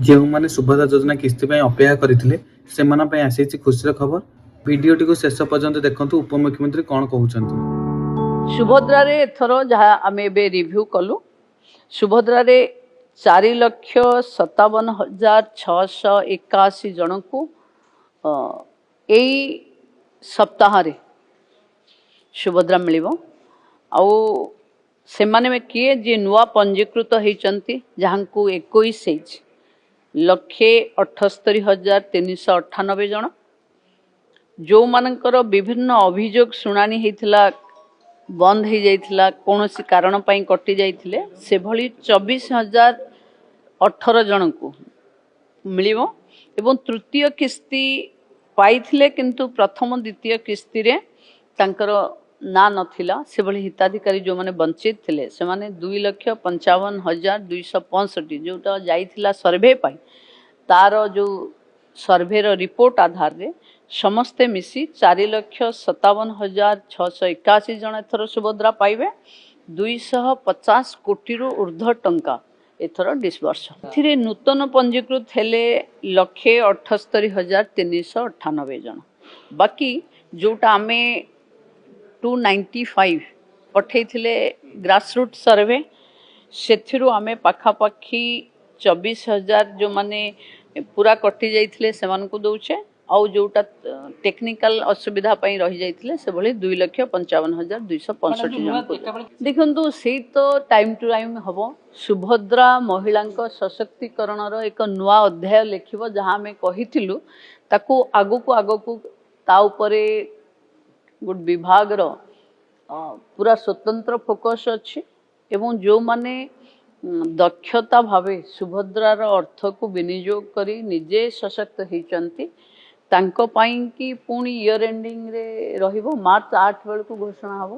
ଯେଉଁମାନେ ସୁଭଦ୍ରା ଯୋଜନା କିସ୍ତି ପାଇଁ ଅପେକ୍ଷା କରିଥିଲେ, ସେମାନଙ୍କ ପାଇଁ ଆସିଛି ଖୁସିର ଖବର। ଭିଡ଼ିଓଟିକୁ ଶେଷ ପର୍ଯ୍ୟନ୍ତ ଦେଖନ୍ତୁ, ଉପମୁଖ୍ୟମନ୍ତ୍ରୀ କ'ଣ କହୁଛନ୍ତି। ସୁଭଦ୍ରାରେ ଏଥର ଯାହା ଆମେ ଏବେ ରିଭ୍ୟୁ କଲୁ, ସୁଭଦ୍ରାରେ 4,57,681 ଜଣଙ୍କୁ ଏଇ ସପ୍ତାହରେ ସୁଭଦ୍ରା ମିଳିବ। ଆଉ ସେମାନେ କିଏ? ଯିଏ ନୂଆ ପଞ୍ଜୀକୃତ ହେଇଛନ୍ତି, ଯାହାଙ୍କୁ 21 ହେଇଛି, 1,78,398 ଜଣ। ଯେଉଁମାନଙ୍କର ବିଭିନ୍ନ ଅଭିଯୋଗ ଶୁଣାଣି ହେଇଥିଲା, ବନ୍ଦ ହେଇଯାଇଥିଲା, କୌଣସି କାରଣ ପାଇଁ କଟି ଯାଇଥିଲେ, ସେଭଳି 24,018 ଜଣଙ୍କୁ ମିଳିବ। ଏବଂ ତୃତୀୟ କିସ୍ତି ପାଇଥିଲେ କିନ୍ତୁ ପ୍ରଥମ ଦ୍ୱିତୀୟ କିସ୍ତିରେ ତାଙ୍କର ନାଁ ନଥିଲା, ସେଭଳି ହିତାଧିକାରୀ ଯେଉଁମାନେ ବଞ୍ଚିତ ଥିଲେ, ସେମାନେ 2,55,265। ଯେଉଁଟା ଯାଇଥିଲା ସର୍ଭେ ପାଇଁ, ତାର ଯେଉଁ ସର୍ଭେର ରିପୋର୍ଟ ଆଧାରରେ ସମସ୍ତେ ମିଶି 4,57,681 ଜଣ ଏଥର ସୁଭଦ୍ରା ପାଇବେ। 250 କୋଟିରୁ ଉର୍ଦ୍ଧ୍ୱ ଟଙ୍କା ଏଥର ଡିସବର୍ସ। ଏଥିରେ ନୂତନ ପଞ୍ଜୀକୃତ ହେଲେ 1,78,398 ଜଣ। ବାକି ଯେଉଁଟା ଆମେ 295 ପଠେଇଥିଲେ ଗ୍ରାସରୁଟ୍ ସର୍ଭେ, ସେଥିରୁ ଆମେ ପାଖାପାଖି 24,000 ଯେଉଁମାନେ ପୁରା କଟି ଯାଇଥିଲେ ସେମାନଙ୍କୁ ଦେଉଛେ। ଆଉ ଯେଉଁଟା ଟେକ୍ନିକାଲ ଅସୁବିଧା ପାଇଁ ରହିଯାଇଥିଲେ, ସେଭଳି 2,55,265 ଜଣଙ୍କୁ। ଦେଖନ୍ତୁ, ସେଇ ତ ଟାଇମ୍ ଟୁ ଟାଇମ୍ ହେବ। ସୁଭଦ୍ରା ମହିଳାଙ୍କ ସଶକ୍ତିକରଣର ଏକ ନୂଆ ଅଧ୍ୟାୟ ଲେଖିବ। ଯାହା ଆମେ କହିଥିଲୁ, ତାକୁ ଆଗକୁ ଆଗକୁ ତା ଉପରେ ଗୋଟେ ବିଭାଗର ପୁରା ସ୍ୱତନ୍ତ୍ର ଫୋକସ୍ ଅଛି। ଏବଂ ଯେଉଁମାନେ ଦକ୍ଷତା ଭାବେ ସୁଭଦ୍ରାର ଅର୍ଥକୁ ବିନିଯୋଗ କରି ନିଜେ ସଶକ୍ତ ହେଇଛନ୍ତି, ତାଙ୍କ ପାଇଁକି ପୁଣି ଇୟର ଏଣ୍ଡିଂରେ ରହିବ, ମାର୍ଚ୍ଚ 8 ବେଳକୁ ଘୋଷଣା ହେବ।